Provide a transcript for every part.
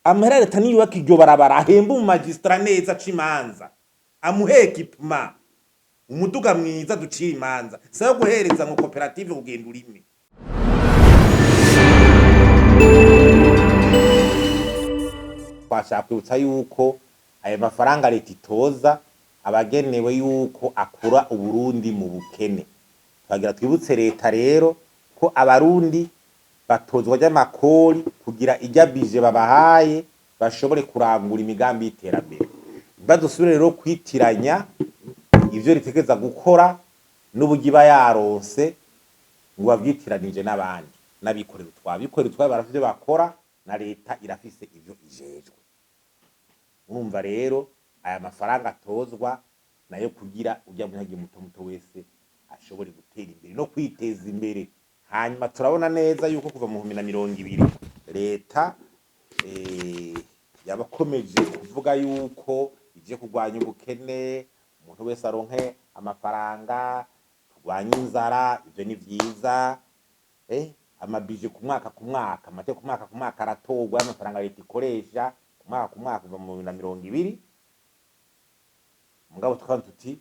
Amahera leta niyubaka iryo barabara, ahemba umu magistrat neza, aca imanza, amuhe équipement, umuduga mwiza, ducira imanza, sayo guhereza ngo koperative kugenda urime. Twashaka kwibutsa yuko ayo mafaranga leta itoza abagenewe yuko akura Uburundi mu bukene. Twagira twibutse leta rero ko Abarundi batozwa ry'amakori kugira irya budget babahaye bashobore kurangura imigambi y'iterambere. Badusubire rero kwitiranya ivyo ritegereza gukora n'uburyo iba yaronse ngo bavyitiranije n'abandi n'abikorera utwabo. Abikorera utwabo barafise ivyo bakora, na leta irafise ivyo ijejwe. Urumva rero aya mafaranga atozwa nayo kugira urya munyagihugu muto muto wese ashobore gutera imbere no kwiteza imbere. Hanyuma turabona neza yuko kuva mu 2020 leta yabakomeje kuvuga yuko ije kurwanya ubukene, umuntu wese aronke amafaranga, turwanye inzara. Ivyo ni vyiza. Ama budget ku mwaka ku mwaka, amategeko ku mwaka ku mwaka aratorwa y'amafaranga leta ikoresha ku mwaka ku mwaka kuva mu 2020. Mugabo tukaba tuti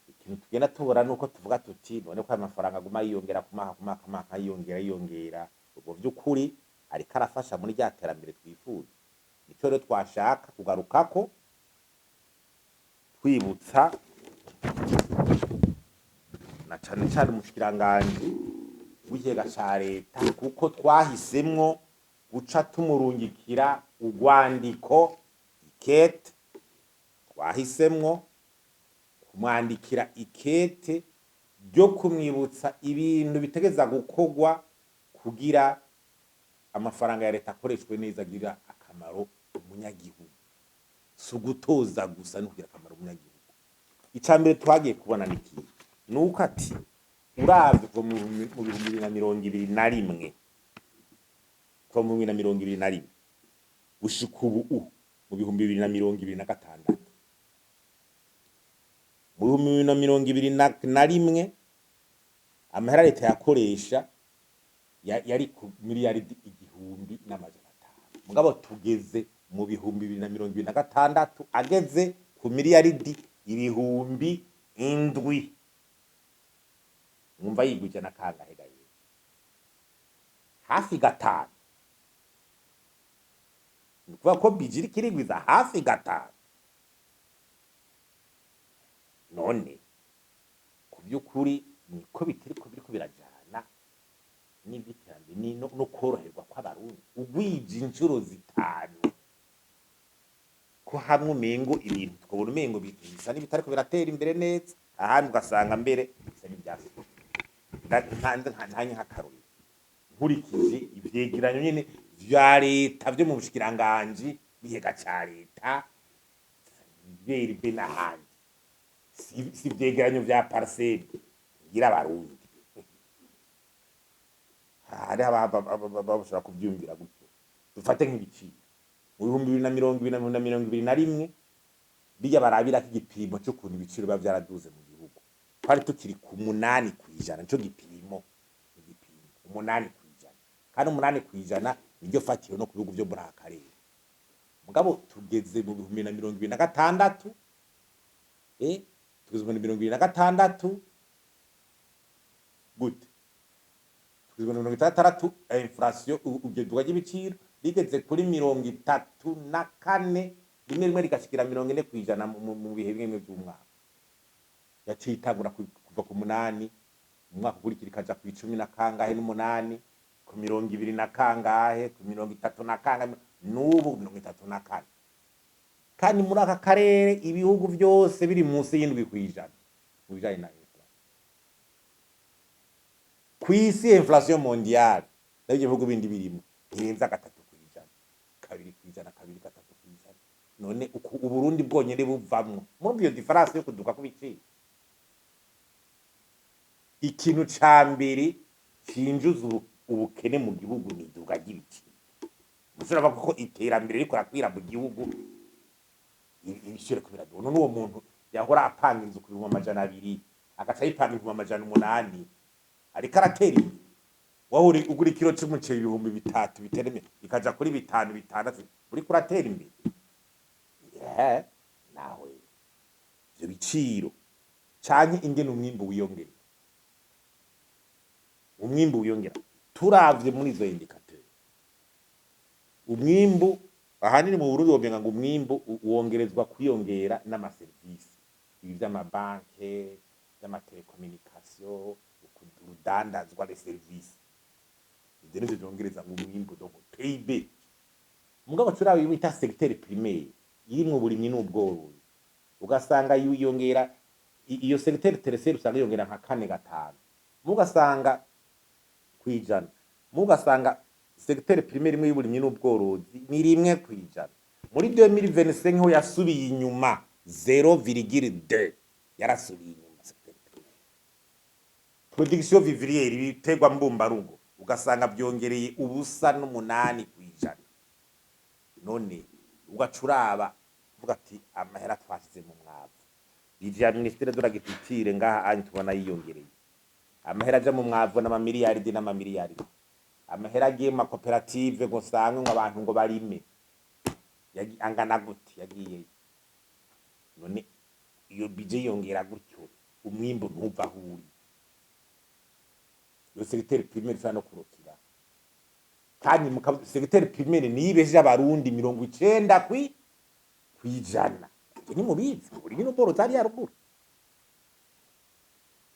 ikintu tugenda tubura nuko tuvuga tuti none ko aya mafaranga aguma yiyongera ku mwaka ku mwaka mwaka, yiyongera yiyongera, ubwo vy'ukuri ariko arafasha muri rya terambere twifuza? Nico rero twashaka kugarukako, twibutsa na cane cane umushikiranganji w'ikigega ca leta, kuko twahisemwo guca tumurungikira urwandiko, ikete. Twahisemwo kumwandikira ikete ryo kumwibutsa ibintu bitegeza gukorwa kugira amafaranga ya leta akoreshwe neza, agira akamaro umunyagihugu. Si ugutoza gusa, no kugira akamaro umunyagihugu. Ica mbere twagiye kubona ni ikihe? Nuko ati uravye kuva mu 2021, kuva mu 2021 gushika ubu mu 2026, mu 2021 amahera leta yakoresha yari ku miliyaridi 1,500, mugabo tugeze mu 2026 ageze ku miliyaridi 7,000. Mwumva yigwije na kangahe ga rero? Hafi gatanu. Ni ukuvuga ko budget iriko irigwiza hafi gatanu. None ku by'ukuri niko bitiriko biriko birajana n'ivy'iterambere no koroherwa kw'Abarundi? Ugwije incuro zitanu, ko hamwe umengo ibintu tukabona umengo bisa n'ibitariko biratera imbere neza, ahandi ugasanga mbere bisa n'ivyasubiye. Ntanze ntanye nk'akarorero, nkurikije ivyegeranyo nyene vya leta vyo mu bushikiranganji b'ikigega ca leta, BRB n'ahandi, si ivyegeranyo vya PARCEM ngira Abarundi hari bashobora kuvyumvira gutyo. Dufate nk'ibiciro mu 2020 na 2021, bijya barabirako igipimo c'ukuntu ibiciro biba vyaraduze mu gihugu, twari tukiri ku 8%. Nico gipimo, igipimo 8%, kandi 8% niryo fatiro no ku bihugu vyo muri aka karere. Mugabo tugeze mu 2026, tugeze mu 2026 gute? Tugeze mu 60, inflation, iduga ry'ibiciro rigeze kuri 34, rimwe rimwe rigashikira 40% mu bihe bimwe vy'umwaka. Yaciye itangura kuva ku 8, mu mwaka ukurikira ikaja ku icumi na kangahe n'umunani, ku 20 na kangahe, ku 30 na kangahe, n'ubu 34. Kandi muri aka karere ibihugu vyose biri munsi y'7% mu bijanye na inflation. Kw'isi inflation mondiale nabyo ibihugu bindi birimo ntirenza 3%, 2%, 2, 3%. None uku Uburundi bwonyene buvamwo muri iyo différence yo kuduka kw'ibiciro, ikintu ca mbere cinjiza ubukene mu gihugu ni iduka ry'ibiciro. Mushobora ko iterambere riko rakwira mu gihugu, ibiciro ko biraduga. None uwo muntu yahora apanga inzu ku 200,000 agaca ayipanga 800,000, ariko aratera imbere? Wowe ugura ikiro c'umuceri 3000 bitereme, ikaja kuri 5, 6, uriko uratera imbere? Nawe ivyo biciro canke ingene umwimbu wiyongera, umwimbu wiyongera, turavye muri izo indicateur, umwimbu ahanini mu Burundi womenga ngo umwimbu wongerezwa kwiyongera n'amaserivisi, ibi vy'amabanke, vy'amatelecommunication, urudandazwa, les services, ivyo nivyo vyongereza ngo umwimbu, donc PIB. Mugabo turaba iyo bita secteur primaire, irimwo uburimyi n'ubworozi, ugasanga yiyongera, iyo secteur tertiaire usanga yiyongera nka 4, 5, mugasanga kwijana, mugasanga secteur primaire imwe y'uburimyi n'ubworozi ni 1%. Muri 2025 ho yasubiye inyuma 0,2, yarasubiye inyuma secteur primaire. Production vivrière, ibiterwa mbumbarugo, ugasanga byongereye 0.8%. None ugaca uraba uvuga ati amahera twashize mu mwavu, budget ya ministère de l'agriculture ngaha anye tubona yiyongereye, amahera aja mu mwavu n'amamiliyaridi n'amamiliyaridi, amahera agiye mu makoperative ngo sangwe ngo abantu ngo barime angana gute yagiyeyo? None iyo budget yongera gutyo, umwimbu ntuva aho uri, iyo secteur primaire ishobora no kurokira. Kandi secteur primaire niyo ibesheje abarundi 90 kwijana. Ivyo ntimubizi? Uburimyi n'ubworozi hariya ruguru.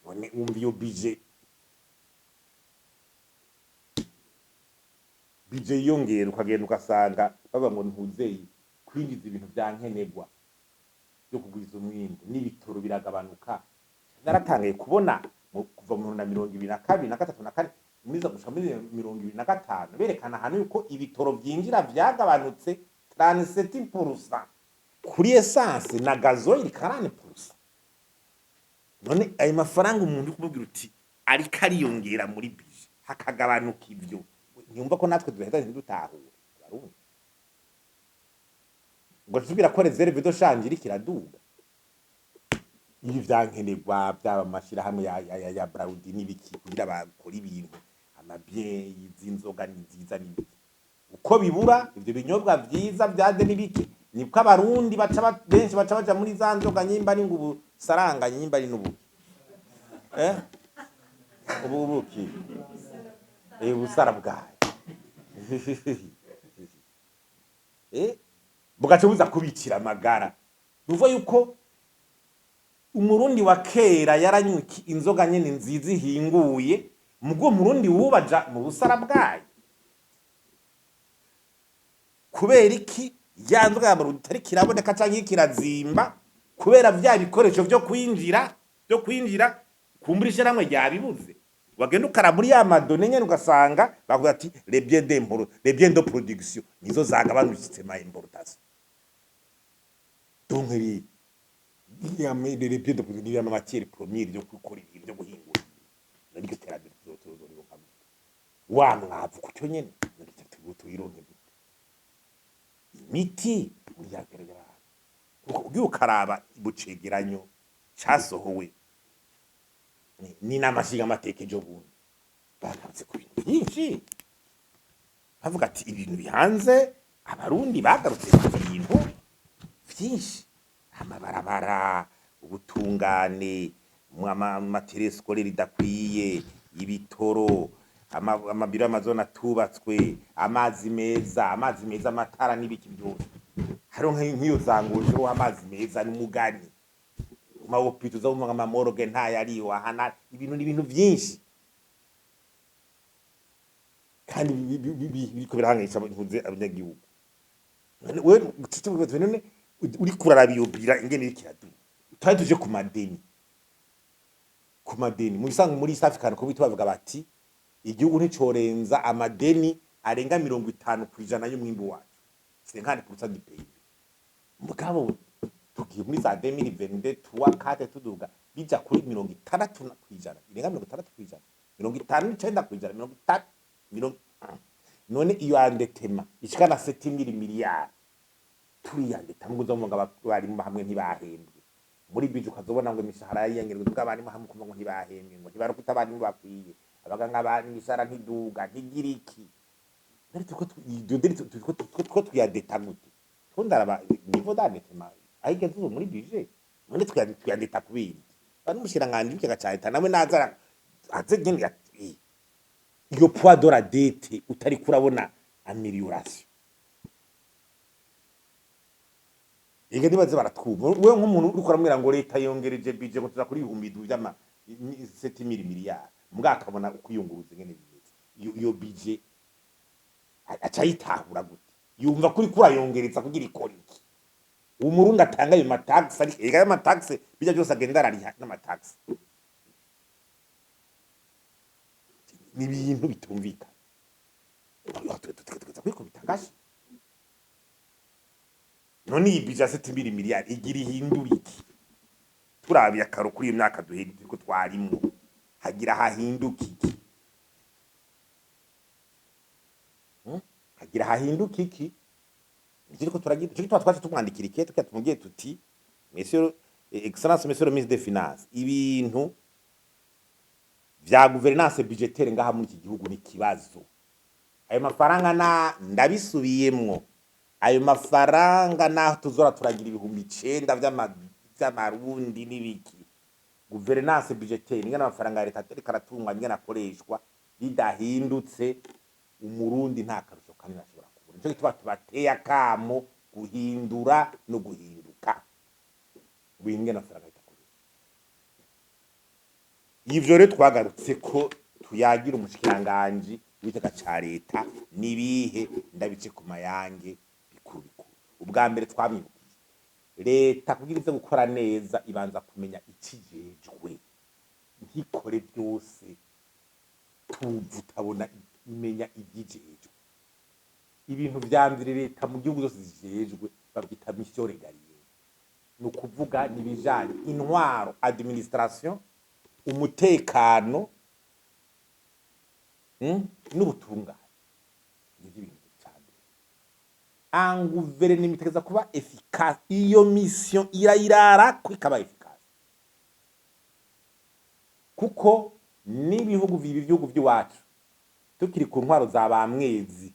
None wumva iyo budget yiyongera, ukagenda ugasanga bavuga ngo ntuzeye kwinjiza ibintu vya nkenerwa byo kugwiza umwimbu, n'ibitoro biragabanuka. Naratangaye kubona kuva mu na 2022 na 3 na 4 muri za gushika muri 2025 berekana ahantu yuko ibitoro vyinjira vyagabanutse 37% kuri essence na gasoil 40%. None ayo mafaranga umuntu uri kumubwira uti ariko ariyongera muri budget, hakagabanuka ivyo, ntiyumva ko natwe duheza ntidutahure abarundi ngo tubwira ko réserve de change iriko iraduga, ibi vyankenerwa vyaba amashirahamwe ya Brarudi n'ibiki kugira bakore ibintu, amabien z'inzoga ni nziza n'ibiki, uko bibura ivyo binyobwa vyiza vyade n'ibiki, nibwo abarundi baca benshi baca baja muri za nzoga, nyimba ari ngo ubu saranga, nyimba ari n'ubuki, ubu buki, ubusara bwayo, bugaca buza kubicira amagara. Nuvuga yuko umurundi wa kera yaranywa inzoga nyene nziza ihinguye, mubwo murundi wubaja mu busara bwayo. Kubera iki ya nzoga ya Burundi itariko iraboneka canke iriko irazimba? Kubera vya bikoresho vyo kwinjira, kumbura ishirahamwe ryabibuze. Wagenda ukara muri ya ma données nyene, ugasanga bavuga ati les biens de production nizo zagabanutse ma importation. Donc les biens de production, ya matière première yo gukora ibintu, byo guhingura, naryo terambere tuzorironka gute? Wa mwavu kucyo nyene naryo tuyironke gute? Imiti muri ya geragera, kuko ugiye ukaraba mu cegeranyo casohowe n'inama nshingamateka ejo bundi, bagarutse ku bintu byinshi, bavuga ati ibintu bihanze abarundi, bagarutse ku bintu vyinshi: amabarabara, ubutungane, matériel scolaire idakwiye, ibitoro, amabiro y'amazone atubatswe, amazi meza, amatara n'ibiki byose. Hariho nk'iyo zangojeho amazi meza n'umugani mawopito uza wumva ama morgue ntayariho ahana ibintu, ni ibintu vyinshi kandi biriko birahangayisha ntuze abanyagihugu. None wewe none uriko uraraba iyo bira ingene iriko iraduga, twari tuje ku madeni. Mu bisanzwe muri East African Community bavuga bati igihugu nticorenza amadeni arenga 50% y'umwimbu wacu, 50% du PIB. Mugabo tugiye muri za 2022, 3, 4, tuduga bija kuri 60%, irenga 60%, 59%, 50, mirongo. None iyo endettement ishika na 7000 miliyari, turiyandeta ngo uzovuga abarimu hamwe ntibahembwe muri budget, ukazobona ngo imishahara yiyongerwa, ubwo abarimu hamwe ukumva ngo ntibahembwe, ngo ntibarukuta abarimu bakwiye. Abaganga ba imishahara ntiduga, ntigira iki. None turiko iryo deni turiko tuyadeta gute? Turiko ndaraba niveau d'endettement aho igeze ubu muri budget. None tuyandeta kubera iki? Ba n'umushikiranganji w'ikigega ca leta nawe naza aze nyene iyo poids de la dette utariko urabona amélioration. Ega nibaze baratwumva. Wewe nk'umuntu uriko uramubwira ngo leta yongereje budget ngo tuza kuri 7000 vy'ama 7000 miliyari, mbwa akabona ukwiyunguruza ingene bimeze, iyo budget aca ayitahura gute? Yumva kuri kurayongereza kugira ikora iki? Umurundi atanga ayo mataxes, ariko ega ayo mataxes bijya byose agenda arariha n'amataxes, ni ibintu bitumvikana. Tutegereza kwikubita agashi. None iyi budget ya 7000 miliyari igira ihindura iki? Turabiye akaro kuri iyo myaka duhera turiko twarimwo, hagira hahinduka iki? Hagira hahinduka iki? Nicyo turiko turagira, nico gituma twaje tumwandikira ikete tugira tumubwiye tuti: "Monsieur, excellence monsieur le ministre des finances, ibintu vya gouvernance budgétaire ngaha muri iki gihugu ni kibazo. Ayo mafaranga na ndabisubiyemwo, ayo mafaranga naho tuzora turagira 9000 vy'amarundi n'ibiki, gouvernance budgétaire, ingene amafaranga ya leta ariko aratungwa, ingene akoreshwa, bidahindutse, umurundi nta karusho kanini ashobora kubona. Nico gituma tubateye akamo guhindura no guhinduka, guhindura ingene amafaranga leta akoreshwa." Ivyo rero twagarutse ko tuyagira umushikiranganji w'ikigega ca leta nibihe ndabice ku mayange bikuru bikuru. Ubwa mbere twamwibukije, leta kugira ize gukora neza ibanza kumenya ikijejwe, ntikore byose tuvu utabona, imenya ivyijejwe. Ibintu vya mbere leta mu gihugu zose zijejwe bavyita mission régalienne, ni ukuvuga nibijanye intwaro, administration, umutekano n'ubutungane. Nivyo ibintu ca mbere en guverinoma itegereza kuba efficace. Iyo mission irayirarako ikaba efficace, kuko n'ibihugu ibihugu vy'iwacu tukiri ku ntwaro za ba Mwezi,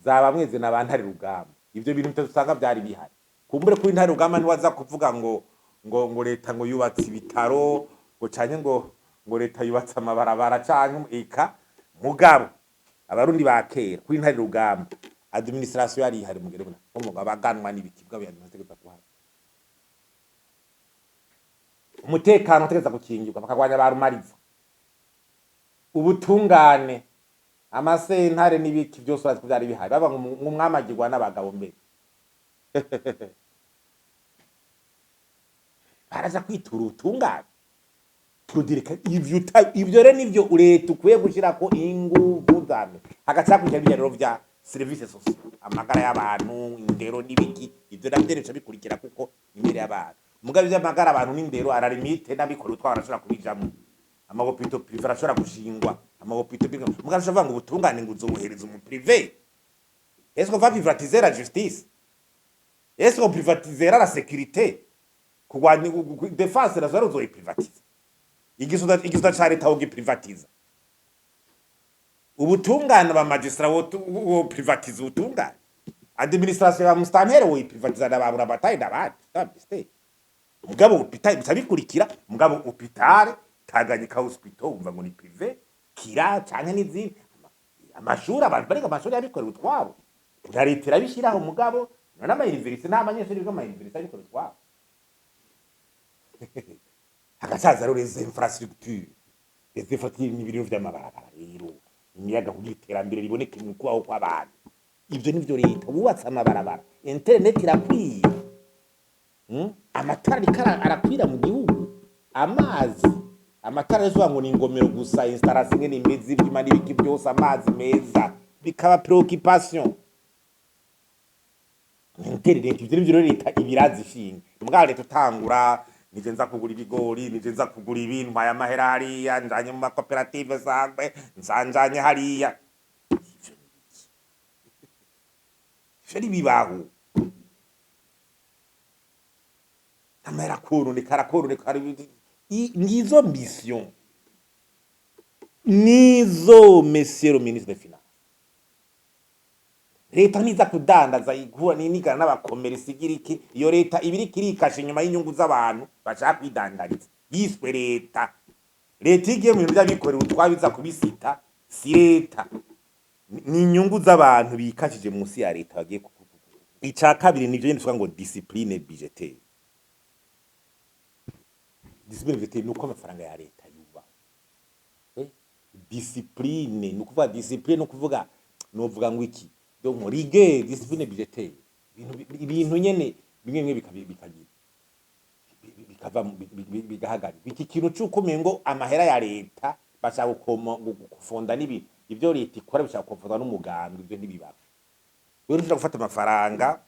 za ba Mwezi na ba Ntare Rugamba, ivyo bintu bitatu usanga vyari bihari. Kumbure kuri Ntare Rugamba ntiwaza kuvuga ngo leta ngo yubatse ibitaro, ngo canke ngo leta yubatse amabarabara canke eka. Mugabo abarundi ba kera kuri Ntare Rugamba administration yari ihari, mugere ngo abaganwa n'ibiki bwabo yategeza kuhari, umutekano utegeza gukingirwa, bakagwanya ba rumariza, ubutungane, amasentare n'ibiki byose urazi ko vyari bihari. Baba ngo umwami agirwa n'abagabo mbere baraja kwitura ubutungane turudirika. Ivyo ivyo rero nivyo leta ukwiye gushirako inguvu za mbere. Hagaca hakurikira birya rero vya service sociaux, amagara y'abantu, indero n'ibiki. Ivyo navyo bica bikurikira kuko imbere y'abantu. Mugabo ivy'amagara abantu n'indero à la limite n'abikorera utwabo barashobora kubijamwo, amahôpitaux privés arashobora gushingwa, amahôpitaux privé. Mugabo ashobora kuvuga ngo ubutungane ngo uzobuhereza umu privé. Est-ce qu'on va privatiser la justice? Est-ce qu'on privatisera la sécurité? Kurwanya défense nazo uzoyiprivatiza? Igisata ca leta wogiprivatiza? Ubutungane, ba magistrat wo privatiza ubutungane? Administration ya mustanteri woyiprivatiza na ba buramatari n'abandi n'abaminisiteri? Mugabo hôpital bica bikurikira. Mugabo hôpital Tanganyika Hospital wumva ngo ni privé, Kira canke n'izindi. Amashuri, abantu bariga amashuri y'abikorera utwabo na leta irabishyiraho. Mugabo none ama université, nta banyeshuri biga ama université abikorera utwabo. Hagacaza rero les infrastructures. Les infrastructures ni ibintu vy'amabarabara rero, imiyaga, kugira iterambere riboneke mu kubaho kw'abantu. Ivyo nivyo leta wubatse amabarabara, internet irakwiye, Amatara ariko arakwira mu gihugu, amazi, amatara rero ngo ni ingomero gusa, installation ingene imeze, ivyuma n'ibiki byose, amazi meza bikaba préoccupation, internet. Ivyo nivyo rero leta ibirazi ishinga. Mugabo leta utangura nije nza kugura ibigori, nije nza kugura ibintu, mpaye amahera hariya, njanye mu makoperative sangwe, nsanjanye hariya. Ivyo ni ibiki? Ivyo ntibibaho. Amahera akononekara, akononekara. Ngizo mission. Nizo, monsieur le ministre des Finances, leta niza kudandaza igura ninigana n'abakomerisi igira iki? Iyo leta iba iriko irikasha inyuma y'inyungu z'abantu bashaka kwidandariza, yiswe leta. Leta iyo igiye mu bintu vy'abikorera utwabo iza kubisita, si leta, ni inyungu z'abantu bikashije munsi ya leta bagiye. Ica kabiri nivyo nyene tuvuga ngo discipline budgétaire. Discipline budgétaire ni uko amafaranga ya leta yubaha. Discipline ni ukuvuga, discipline ni ukuvuga, novuga ngo iki? Donc rigueur, discipline budgétaire, ibintu nyene bimwe bimwe bikagira bikava bigahagarikwa. Iki kintu c'uko umengo amahera ya leta bashaka gufonda n'ibi, ivyo leta ikora bishaka gufonda n'umugambi, ivyo ntibibaho. Wewe ntushobora gufata amafaranga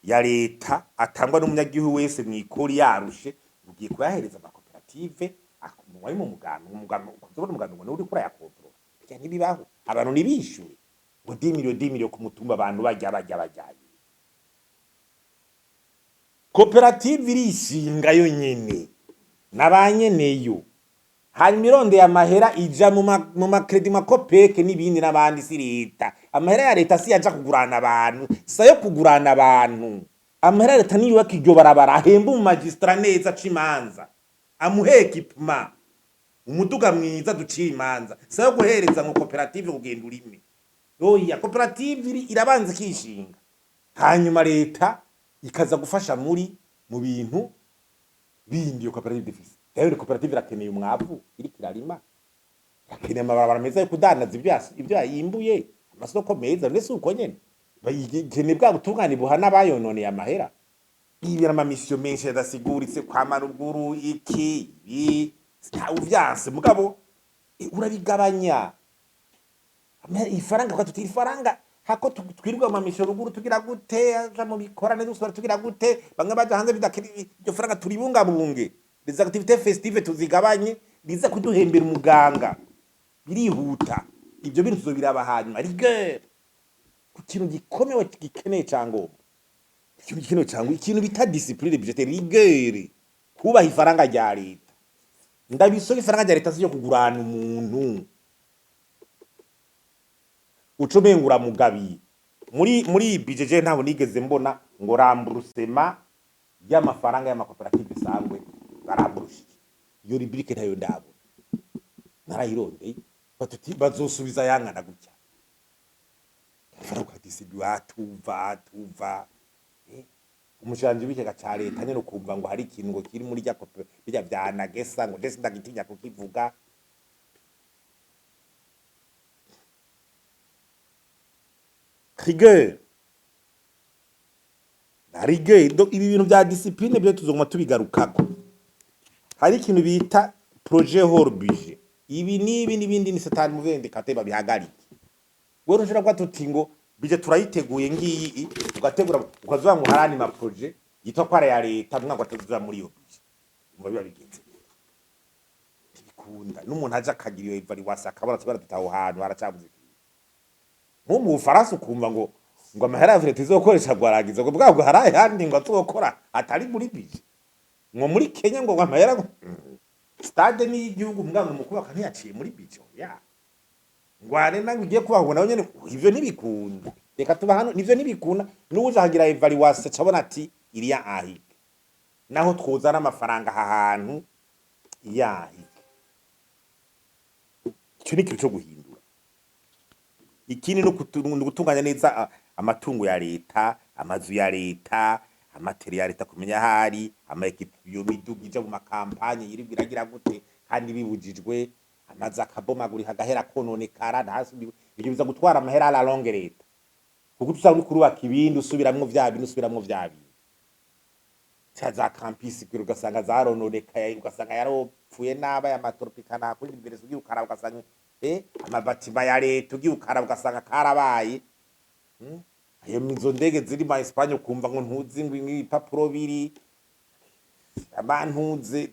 ya leta atangwa n'umunyagihugu wese mw'ikori yarushe, ugiye kuyahereza amakoperative wari mu mugambi, umugambi ukazobona umugambi ngo niwe uriko urayakontorora. Birya ntibibaho. Abantu ntibishure ngo 10 millions, 10 millions ku mutumba, abantu barya barya barya. Koperative irishinga yo nyene na ba nyeneyo, hanyuma irondeye amahera ija mu ma crédits, ma COOPEC n'ibindi n'abandi, si leta. Amahera ya leta si yaja kugurana abantu, si ayo kugurana abantu. Amahera ya leta niyubaka iryo barabara, ahemba umu magistrat neza, aca imanza, amuhe équipement, umuduga mwiza, ducira imanza, si ayo guhereza ngo koperative kugenda urime. Oya, koperative irabanza ikishinga, hanyuma leta ikaza gufasha muri mu bintu bindi iyo koperative ifise. Rero koperative irakeneye umwavu iriko irarima, irakeneye amabarabara meza yo kudandaza ivyo yayimbuye, amasoko meza. None si uko nyene bayikeneye bwa butungane buhana abayononeye amahera? Ibi ama missions menshi adasiguritse kwa maruguru iki ibi uvyanse mugabo urabigabanya. Ifaranga kwa tuti ifaranga hako twirirwa mu missions ruguru tugira gute, aja mu bikorane dusubira tugira gute, bamwe baja hanze bidakiri, iryo faranga turibungabunge, les activités festives tuzigabanye, riza kuduhembera umuganga birihuta. Ibyo bintu tuzobiraba hanyuma. Rigueur ku kintu gikomewe gikeneye cyangombwa, ikintu gikenewe cyangwa ikintu bita discipline budgétaire, rigueur, kubaha ifaranga rya leta. Ndabisoma, ifaranga rya leta si yo kugurana umuntu uca umenga uramugabiye. Muri iyi budget je ntabwo nigeze mbona ngo remboursement y'amafaranga y'amakoperative sangwe baramburushije. Iyo rubrique ntayo ndabona, narayirondeye. Batuti bazosubiza yangana gutya ifaranga, ukadisibiwa tuva tuva. Umushikiranganji w'ikigega ca leta nyene ukumva ngo hari ikintu ngo kiri muri rya birya vya nagesa, ngo ndetse ndagitinya kukivuga. Rigueur, la rigueur. Donc ibi bintu vya discipline byo tuzoguma tubigarukako. Hari ikintu bita projet hors budget, ibi n'ibi n'ibindi ni satani mu indicateurs, babihagarike. Wewe ushobora kuba tuti ngo budget turayiteguye ngiyi, ugategura ukazuba ngo harani ma projets yitwa ko ari ya leta, mwaka tuzuza muri iyo budget, umva biba bigenze ntibikunda. N'umuntu aje akagira iyo évaluation akabona tubara tutaho hantu haracabuze ikintu. Nko mu Bufaransa ukumva ngo amahera ya leta izokoresha ngo aragize ngo bwabwo hari ayandi ngo azokora atari muri budget, ngo muri Kenya ngo amahera ngo stade ni y'igihugu mbwa ngo mu kubaka ntiyaciye muri budget ya ngwane nange ugiye kubaho ngo nawe nyene. Ivyo ntibikunda, reka tuba hano, nivyo ntibikunda. N'uwuje akagira évaluation cabona ati iriya ahige naho twozana amafaranga aha hantu yahige. Ico ni ikintu co guhindura. Ikindi ni ugutunganya neza amatungo ya leta, amazu ya leta, ama terrains ya leta, kumenya ahari ama équipes, iyo miduga ija mu ma campagnes yirirwa iragira gute kandi bibujijwe, amazu akabomagurika agahera kononekara ntasubiwe. Ivyo biza gutwara amahera à la longue leta, kuko usanga uriko urubaka ibindi, usubiramwo vya bindi, usubiramwo vya bindi. Ca za campus kure ugasanga zarononekaye, ugasanga yaropfuye nabi, aya matropika kuri imbere ugiye ukaraba ugasanga ama bâtiments ya leta ugiye ukaraba ugasanga karabaye. Ayo izo ndege ziri mu Espagne ukumva ngo ntuzi ngo ibipapuro biri abantuze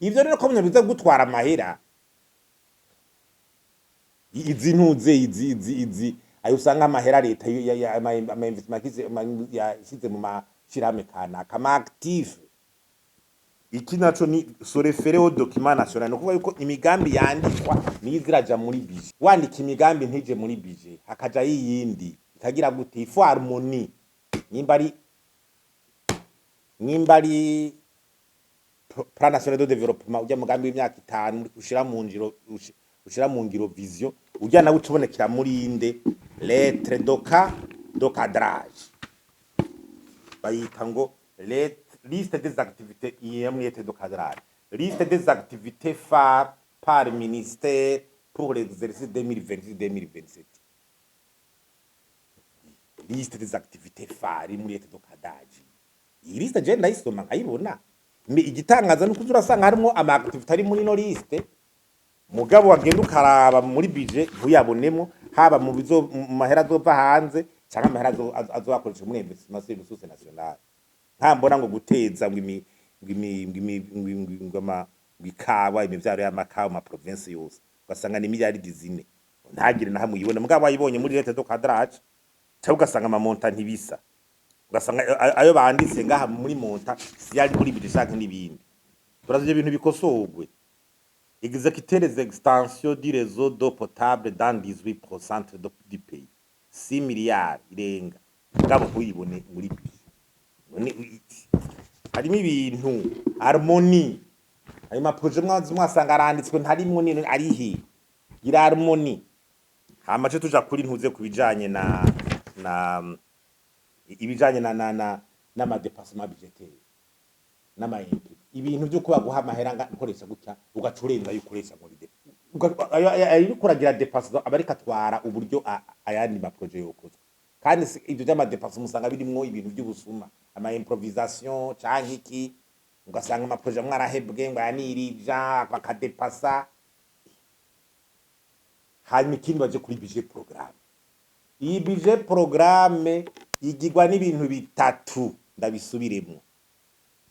ivyo. Rero ko biza gutwara amahera, izi ntuze izi ayo usanga amahera leta ama investissement yashyize mu mashirahamwe kanaka, ama actifs. Iki naco ni se référer au document national, ni ukuvuga yuko imigambi yandikwa niyo iziraja muri budget. Wandika imigambi ntije muri budget, hakaja yiyindi ikagira gute? Il faut harmonie. Nimba ari plan national de développement, ujya mugambi w'imyaka 5 ushira mu ngiro vision, ujya nawe ucubonekera muri inde lettre de cadrage, bayita ngo liste des activités. Iyo muri lettre de cadrage, liste des activités phares par ministère pour l'exercice 2026-2027, liste des activités phares muri lettre de cadrage. Iyi liste je ndayisoma nkayibona. Mais igitangaza nuko uza urasanga harimwo ama activité ari muri ino liste, mugabo wagenda ukaraba muri budget ntuyabonemo, haba mu mahera azova hanze canke amahera azobakoresha muri investissement sur ressources nationales. Nta mbona ngo guteza ngo imi ngo imi ngo imi ngo ngo ngo ama ngo ikawa, imivyaro y'amakawa mu province yose, ugasanga ni miliyaridi 4, ntagire na hamwe uyibona. Mugabo wayibonye muri lettre de cadrage, cyangwa ugasanga ama montants ntibisa, ugasanga ayo banditse ngaha muri montant si yari muri budget canke n'ibindi. Turazi ivyo bintu bikosorwe. Exécuter les extensions du réseau d'eau potable dans 18% du pays, 6 milliards irenga, mugabo ntuyibone muri budget. None harimo ibintu harmonie. Ayo ma projets mwazi mwasanga aranditswe, ntarimwo nini arihe? Gira harmonie. Hama ce tuja kuri ntuze ku bijanye na ibijanye na n'ama dépassement budgétaire n'ama impayés, ibintu byo kuba guha amahera nga ukoresha gutya, ugaca urenza ayo ukoresha muri de ayo uriko uragira dépassement, aba ariko atwara uburyo ayandi ma projets yokozwe. Kandi ibyo by'ama dépassement usanga birimwo ibintu by'ubusuma, ama improvisation canke iki, ugasanga ama projets amwe arahebwe ngo ayanirija bakadepasa. Hanyuma ikindi, baje kuri budget programme. Iyi budget programme igirwa n'ibintu bitatu, ndabisubiremwo.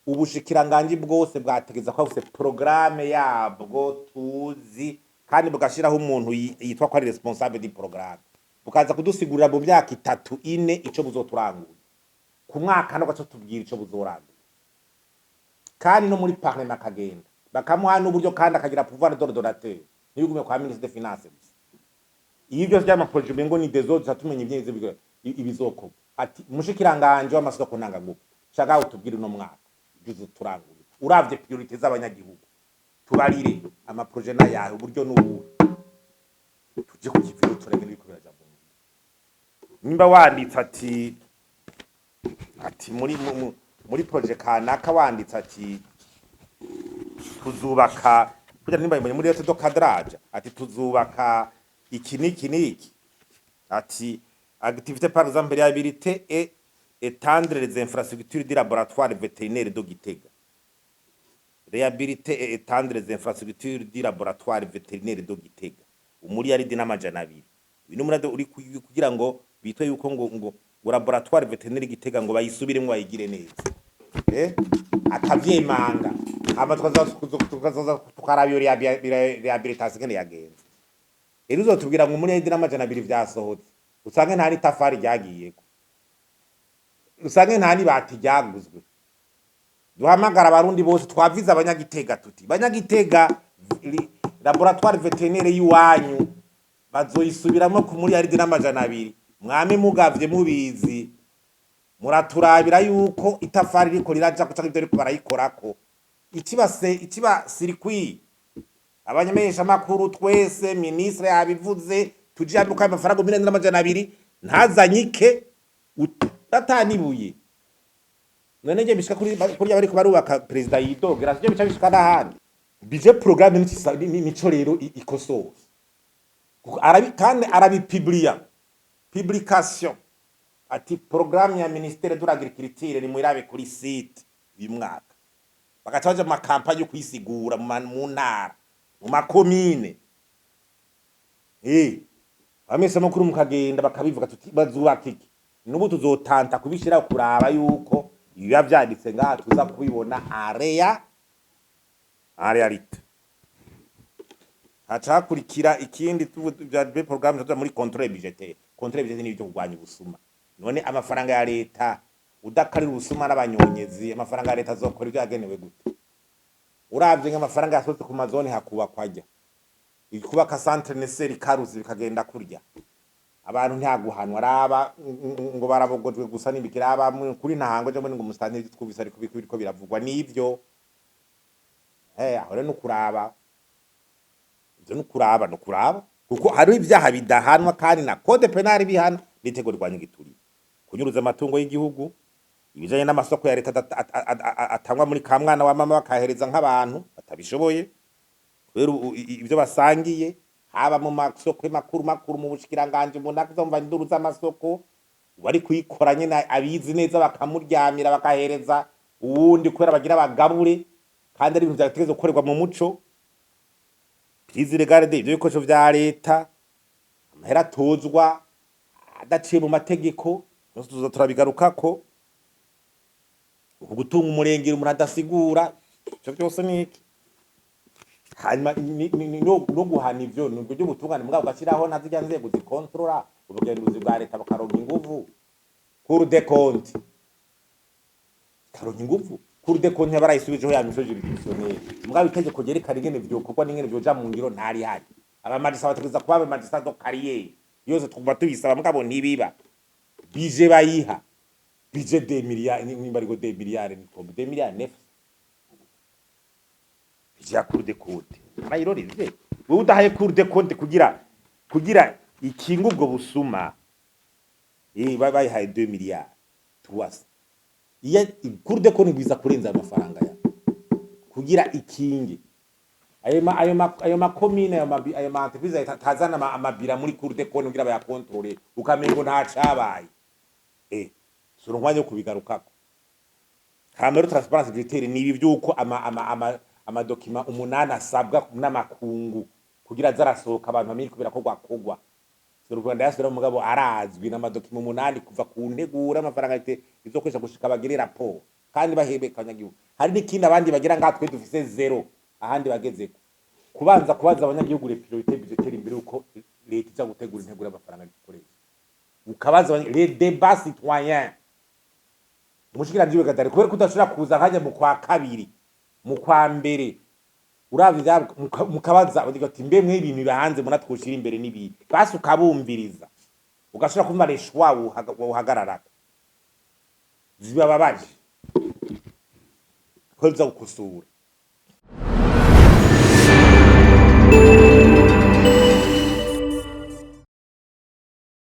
Ubushikiranganji bwose bwategeza ko bufise programme yabwo tuzi, kandi bugashiraho umuntu yitwa ko ari responsable du programme, bukaza kudusigurira mu myaka 3, 4 ico buzoturangura ku mwaka, no gaco tubwira ico buzorangura. Kandi no muri parlement akagenda bakamuha n'uburyo, kandi akagira pouvoir d'ordonnateur, ntibigume kwa ministre des finances gusa. Iyo byose by'ama projets umengo ni désordre, tumenya ibyemezo ibizokorwa. Ati umushikiranganje w'amasoko ntangangufu, shaka utubwire uno mwaka ibyo uzoturangura uravye priorité z'abanyagihugu, tubarire ama projets n'ayahe, uburyo n'ubuhe, tuje ku kiviro turenge n'ibiko biraja mu ngiro. Nimba wanditse ati muri projet kanaka, wanditse ati tuzubaka kugira nimba muri lettre de cadrage, ati tuzubaka iki n'iki n'iki, ati activité par exemple réhabiliter et étendre les infrastructures du laboratoire vétérinaire de Gitega, réhabiliter et étendre les infrastructures du laboratoire vétérinaire de Gitega, 200 milliards. Uyu ni umuradi uri kugira ngo bitwe yuko ngo laboratoire vétérinaire Gitega ngo bayisubiremo bayigire neza, akavyemanga. Hama tukazoza tukaraba iyo réhabilitation ingene yagenze. Rero uzotubwira ngo 200 milliards vyasohotse, usange nta n'itafari ryagiyeko, usange nta n'ibati ryaguzwe. Duhamagara abarundi bose, twavize abanyagitega tuti: "Banyagitega, laboratoire vétérinaire y'iwanyu bazoyisubiramo ku 200 milliards. Mwame mugavye mubizi, muraturabira yuko itafari riko riraja kuca ivyo ariko barayikorako." Ikibase ikiba sirikwi, abanyamenyesha makuru twese, ministre yabivuze, tuje hamwe ko amafaranga 200 milliards ntazanyike utatanibuye. None nje bishika kuri bariko barubaka president yidogera, sivyo bica bishika n'ahandi. Budget programme nico rero ikosora. Kuko kandi arabipublia, publication, ati programme ya ministère de l'agriculture ni mwirabe kuri site uyu mwaka, bagaca baja mu ma campagnes yo kuyisigura mu ntara, mu makomine, abamenyesha makuru mukagenda bakabivuga tuti bazubaka iki. N'ubu tuzotanta kubishira kuraba yuko ibiba vyanditse ngaha tuza kubibona en réalité. Haca hakurikira ikindi bya programme, tuza muri contrôle budgétaire. Contrôle budgétaire ni ibyo kurwanya ubusuma. None amafaranga ya leta udakarira ubusuma n'abanyonyezi, amafaranga ya leta azokora ibyo yagenewe gute? Uravye nk'amafaranga yasohotse ku mazone hakubakwa ajya kubaka centre Neseri Karuzi, bikagenda kurya abantu ntaguhanwa. Raba ngo barabogojwe gusa n'ibikiraba kuri ntahango cyo ngo umusitanteri twumvise, ariko biriko biravugwa nivyo. Aho rero nukuraba ivyo, nukuraba kuko hariho ibyaha bidahanwa kandi na code pénal bihana n'itego rirwanya igiturire, kunyuruza amatungo y'igihugu, ibijanye n'amasoko ya leta atangwa muri kamwana wa mama, bakahereza nk'abantu batabishoboye kubera ibyo basangiye, haba mu masoko makuru makuru mu bushikiranganji, umuntu akazumva induru z'amasoko bari kuyikora nyene abizi neza, bakamuryamira bakahereza uwundi kubera bagira bagabure, kandi ari ibintu vyategerezwa gukorerwa mu muco. Prise regarde ivyo bikoresho vya leta, amahera atozwa adaciye mu mategeko, byose tuza turabigarukako. Uku gutunga umurengera umuntu adasigura, ivyo byose ni iki? Hanyuma no guhana ivyo ni uburyo butungane, mugabo ugashyiraho na zirya nzego zikontorora ubugenzuzi bwa leta, bakaronka inguvu. Cour des comptes ikaronka inguvu. Cour des comptes barayisubijeho ya mission juridictionnelle, mugabo itegeko ryerekana ingene vyokorwa n'ingene vyoja mu ngiro ntari hari. Abamagistrat bategereza kuba abamagistrat de carrière yose, tuguma tubisaba mugabo ntibiba. Budget bayiha budget 2 milliards, nimba ariko 2 milliards, ni comme 2 milliards 9 budget ya Cour des comptes barayiroreze. Wewe udahaye Cour des comptes kugira ikinga ubwo busuma, bayihaye 2 milliards 3 iya Cour des comptes igwiza kurenza ayo mafaranga ya kugira ikinge ayo makomine, ayo ma entreprise atazana amabira muri Cour des comptes kugira bayakontrole, ukamengo nta cabaye. Sura umwanya wo kubigarukako. Hama rero transparence budgétaire ni ibi vyuko ama documents 8 asabwa n'amakungu kugira azarasohoka, abantu bamenye ko birakorwa kogwa. Sura Rwanda yasubira, mugabo arazwi n'amadocuments 8 kuva ku ntegura amafaranga leta izokoresha gushika bagire raporo kandi bahebeka abanyagihugu. Hari n'ikindi abandi bagira ngaha twe dufise zéro, ahandi bagezeko, kubanza kubaza abanyagihugu les priorités budgétaires imbere uko leta iza gutegura integura y'amafaranga ikoresha, ukabaza les débats citoyens. Umushikiranganji w'Gatare, kubera ko udashobora kuza nkajya mu kwa kabiri, mu kwa mbere, uravye mukabaza bagira ati: "Mbe mwe ibintu bihanze munatwoshira imbere n'ibi?" Basi ukabumviriza, ugashobora kumva les choix wohagararako zibababaje ko biza gukosora.